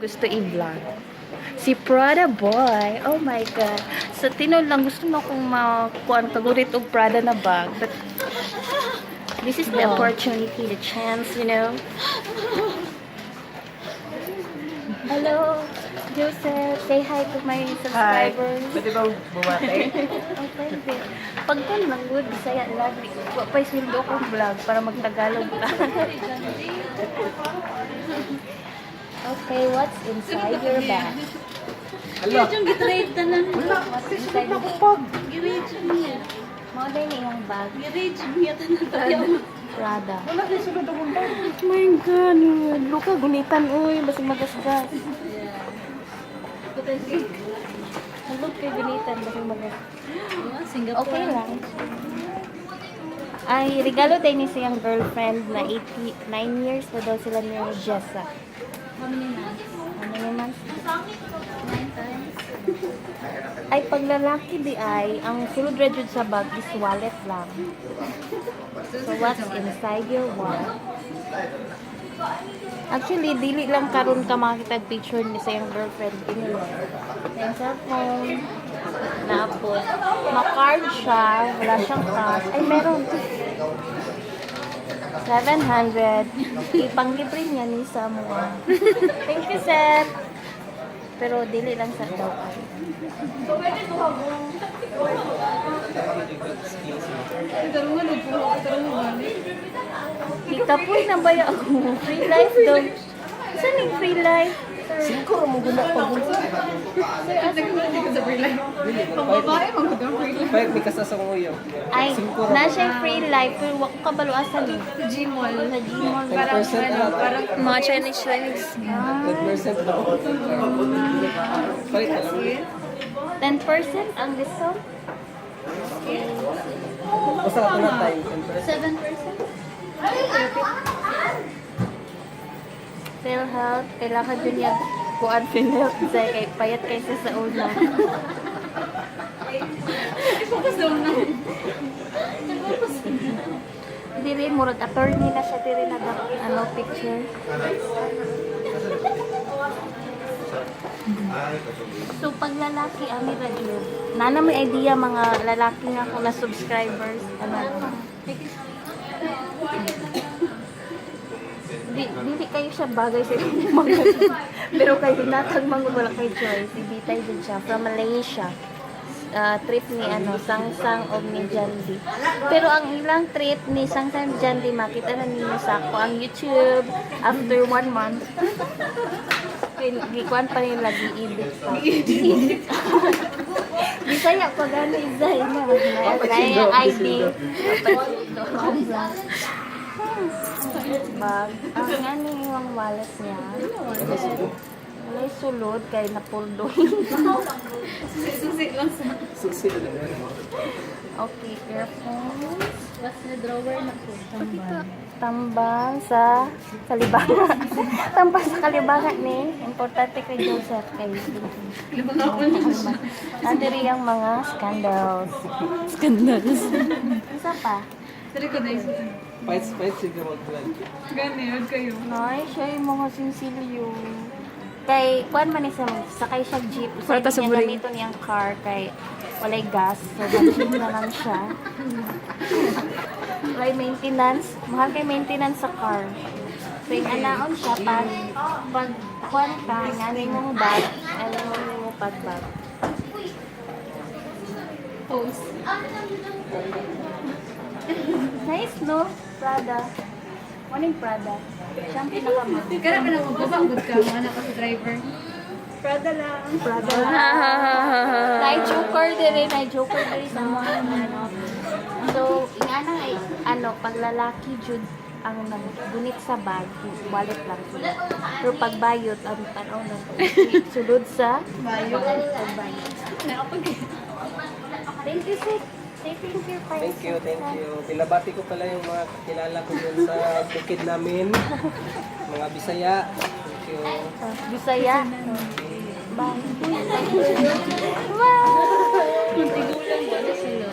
Gusto i-vlog. Si Prada boy. Oh my God. Sa tinuod lang gusto mo akong makuan kagurit og Prada na bag. But this is the opportunity, the chance. Hello, Joseph. Say hi to my subscribers. Pwede ba bumati? Oh, pwede. Pag kun lang good, Bisaya lang. Wa pa'y sweldo akong vlog para magtagalog ka. Okay, what's inside your bag? Hala. Yung gitrade tanan. What's inside your Pag. Girage niya. Mao din iyang bag. Girage niya tanan tayo. Prada. Wala kayo sulod akong bag. Oh my God. Luka, gunitan, uy. Basta magasgas. Look kay gunitan. Basta magasgas. Singapore. Okay lang. Ay, regalo din ni siyang girlfriend na 89 years na daw sila ni Jessa. How many months? How many months? 9 times. Ay, pag lalaki di ay, ang sulod ra jud sa bag is wallet lang. So, what's inside your wallet? Actually, dili lang karon ka makakita og picture ni sa iyang girlfriend. Inilo. Sa iyang cellphone, naapot. Ma-card siya, wala siyang cash. Ay, meron. 700. Ipanglibre niya ni sa mga. Thank you, sir. Pero dili lang sa daw ay. Ikapoy na ba ako? Free life daw. Saan yung free life? Sir, Singko ra mo guna pag unsa. sir, asa Pambabae man gud ang free life. Payag ni kasa sa kuyo. Ay, Singko ra. na siya free life pero wa ko kabalo asa ni. Sa Gmall. Sa Gmall. 10% na. Parang Mga Chinese Chinese. 10% daw. Palit na lang. 10% ang discount? Basta ato na time. 10%. 7%. PhilHealth, kailangan dun niya kuan PhilHealth sa kay payat kaysa sa una. I-focus daw na. Dili murag attorney na siya diri na ano picture. So pag lalaki ami ra jud. Nana may idea mga lalaki nga ko na subscribers ano. Di, dili kayo siya bagay sa inyong mga. Pero kay hinatag man gud, wala kay choice. Ibitay din siya from Malaysia. Ah, trip ni ano Sangsang og ni Jandy. Pero ang ilang trip ni Sangsang og Jandy makita na ninyo sa ako ang YouTube after one month. Kay gikuan pa nila gi-edit pa. Bisaya pa gani Zay na. Na ID. Bag. Ang ano yung wallet niya? Walay sulod kay napuldo. Susi lang sa. Susi na lang. Okay, earphones. What's the drawer na po? Tambang sa kalibanga. Tambang sa kalibanga ni. Importante kay Joseph kay. Nandiri ang mga scandals. Scandals. Isa pa. Sorry ko na isa. Fight, fight sige mag-vlog. Gani, wag kayo. Nay, siya yung mga sinsilyo. Kay, kuan man siya, sakay siya jeep. Sa Para ta sa niya buring. gamito niyang car kay walay gas. So, jeep na lang siya. Walay maintenance. Mahal kay maintenance sa car. So, yung anaon siya, pag kuan ka, nga mong bag, ano mo pag bag. Post. Nice, no? Prada. Morning, Prada. Siya ang pinakamahal. Kaya ka na magbaba, good ka. Mga anak ka sa driver. Prada lang. Prada lang. Nay joker dire, nay joker dire sa mga ano. So, ingana ay ano, pag lalaki jud ang naggunit sa bag, wallet lang sila. Pero pag bayot, ang tanaw na sulod sa Bayot. Bayot. Nakapag. Thank you, sir. Say thank you, Pai. Thank you, thank you. Binabati ko pala yung mga kakilala ko dun sa bukid namin. Mga Bisaya. Thank you. Bisaya. Bye. Bye. Tigulang ba na sila?